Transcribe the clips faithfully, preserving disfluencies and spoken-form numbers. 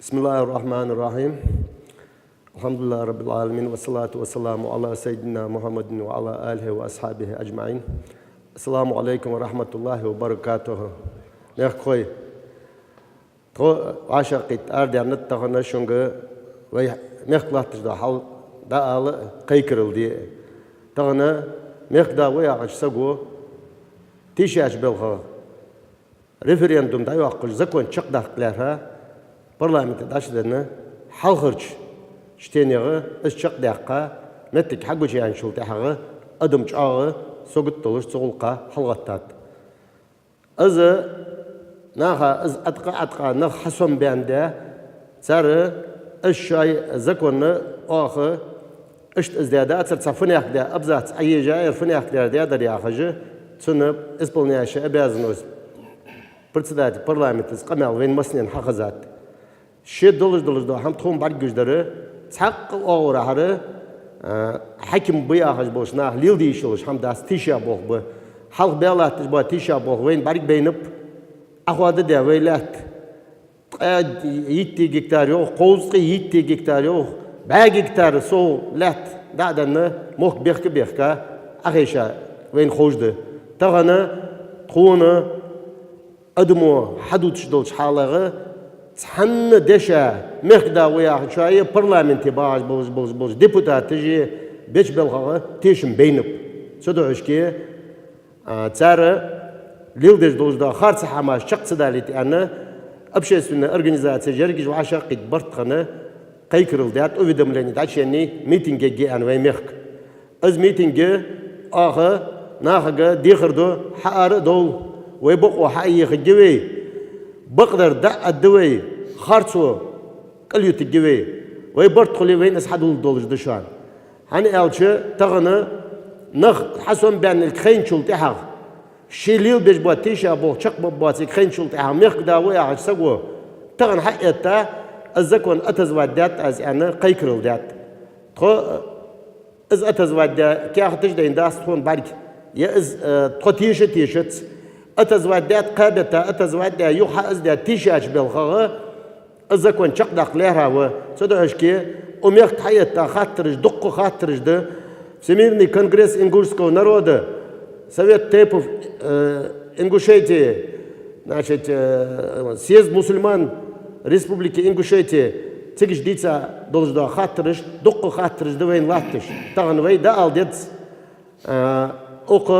بسم الله الرحمن الرحيم. الحمد لله رب العالمين، والصلاة والسلام على سيدنا محمد وعلى آله وأصحابه أجمعين. السلام عليكم ورحمة الله وبركاته. Мехкахой, тхо вӀашагӀкхийтта арадаьннад тахан шуга вай мехка латташ дола хьал дӀаала, кхайкарал де. Тахан мехкда ва яхача саго тийшача балхах референдум дӀайоаккхаш, закон чакхдаккха лаьрхӀа парламенте дӀачуденна хьалхарча чтенегӀа из чакхдаьккха, моттиг хьагучаяьнначул тӀехьагӀа адам чӀоагӀа сагот долаш цу гӀулакха хьалгӀаттад. Из наха, из Ӏаткъа-Ӏаткъа нах хьасомабаьнна да, цар из шоай законна оаха иштта из даь дацар, цхьа фуннахьа да абзац Ӏоежа, ер фуннахьа дар даьдар яхаш, цунна исполняющий обязанности председатель парламента из къамаьл вайна массанена хьахезад. Ше долаш-долаш дола хӀама тхона бӀаргагуш дар, цхьаккха оагӀорахьара, а, хьаким ба яхаш болча наха леладе йиш йолаш хӀама дац, тийшаболх ба. Хьалха бе латташ бола тийшаболх вайна бӀаргабайнаб, Ӏохоададаь вай лаьтта. Ткъаь итт гектар йоах, кховзткъеи итт гектар йоах, бӀаь гектар сов лаьтта дӀа а денна, мохк бехка-бехка Ӏохайша вайна ховш да. Тахан тхона адамо хьадувцаш долча хьалагӀа, цхьанна деша мехкда ва яхачоа парламенте багӀаш болаш, болаш, болаш депутаташа беча балхагӀа тешам байнаб. Цудухьа шке, а, цар леладеш долаш дола харцахьа хӀамаш чакх ца далийта аьнна, общественни организацеш, ерригаш вӀашагӀкхийтта барт хинна, кхайкарал даьд, уведомлени дӀачуеннай, митинг ергья аьнна вай мехка. Из митинг оаха нахага дехар ду, хьаара а довла, вай бокъо хьа а ехаргья вай, бакъдар дӀа а аргда вай, харцо кӀалйутаргья вай. Вай барт хуле, вайна из хьадувла долаш да шоана. ХӀана аьлча, тахан нах хьасомабаьннилга хайначул тӀехьагӀа, ше лелабеш бола тийшаболх чакхбаргбоацилга хайначул тӀехьагӀа, мехкда ва яхача саго тахан хьаэтта, из закон отозвать даьд аз аьнна, кхайкарал даьд. Тхо из отозвать даь каьхаташ дайна дац тхона бӀарга, е из, э, тхо теша а тешац. Отозвать даьд, кхаь бетта отозвать даь, юха хьа из даь тийшача балхагӀа из закон чакхдаккха лаьрхӀа ва. Цудухьа шке, укх мехка хьаэтта хаттараш, дуккха хаттараш да. Всемирный конгресс ингушского народа, Совет тейпов, э, Ингушетии, значит, э, съезд мусульман Республики Ингушетия, цига дийца долаш дола хаттараш, дуккха хаттараш да вайна латташ. Тахан вай дӀаала деза, э, укх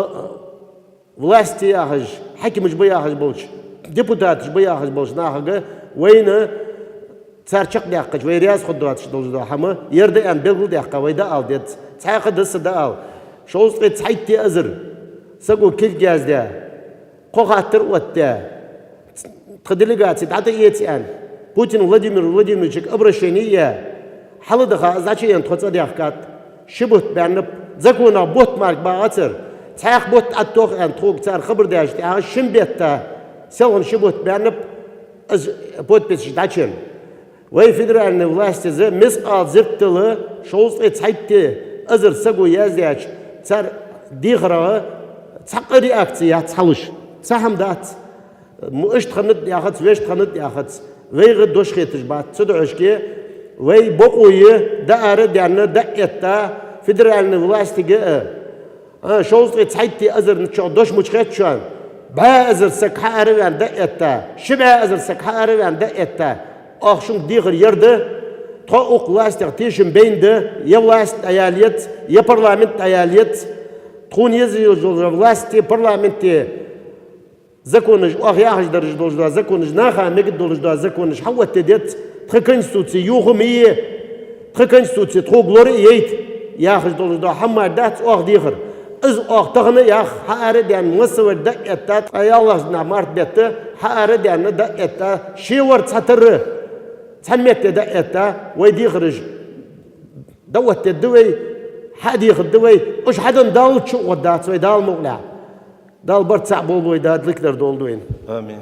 власти яхаш, хьакимаш ба яхаш болча, депутаташ ба яхаш болча нахага, вайна цар чакхдаьккхача вай раьза хургдоацаш долаш дола хӀама ер да аьнна белгалдаьккха вай дӀаала деза. Цхьаькха да са дӀаала. Шовзткъеи цхьайтта эзар саго кулг яздаь, кхо хаттар оттадаь, тха делегаци дӀатӀаэца аьнна, Путин Владимир Владимировичага обращени а яь, хьалдаха из дӀачуенна тхо цӀадаьхкад. Ши бутт баьннаб, законах бутт мара багӀацар, цхьаькха бутт Ӏаттох аьнна тхога цар хабар даьчул тӀехьагӀа шин бетта, селхан ши бутт баьннаб, из подписаш дӀачуенна. Вай федеральни властеца мискъал зиртала шовзткъеи цхьайтта эзар саго яздаьча цар дехарагӀа цхьаккха реакци яц хьалуш. Цхьа хӀама дац. М, иштта хиннад яхац, вешта хиннад яхац. Вайга дош хеташ бац. Цудухьа шке, вай бокъо я, дӀаара а даьнна, дӀа а этта, федеральни властига а, а, шовзткъеи цхьайтта эзарна чу дош мича хет шоана? БӀаь эзар саг хьаара а ваьнна дӀа а этта, ши бӀаь эзар саг хьаара а ваьнна дӀа а этта, оаха шуга дехар ер да, тхо укх властех тешам байна да, е власть дӀаяла еза, е парламент дӀаяла еза. Тхона еза йолаш йола власти, парламенти законаш, оаха яхаш дараш долаш дола законаш, наха мегаргдолаш дола законаш хьаоттаде деза, тха Конституци юха ма е, тха Конституци тхога лора а яйта яхаш долаш дола хӀама мара дац оаха дехар. Из оаха тахан а йоах, хьаара а даьнна, массавар дӀа а этта, ткъаь ялхлагӀча дийнахьа март бетта, хьаара а даьнна, дӀа а этта, ше вар цхьатарра, цхьан метте дӀа а этта, вай дехараш дӀаоттадергда вай, хьадехаргда вай, уж хьаденна Далла чу а гӀоргдац вай, Дала мукъалехь. Дала барт цхьа болба вай, Дала дикадар долда вайна. Амин.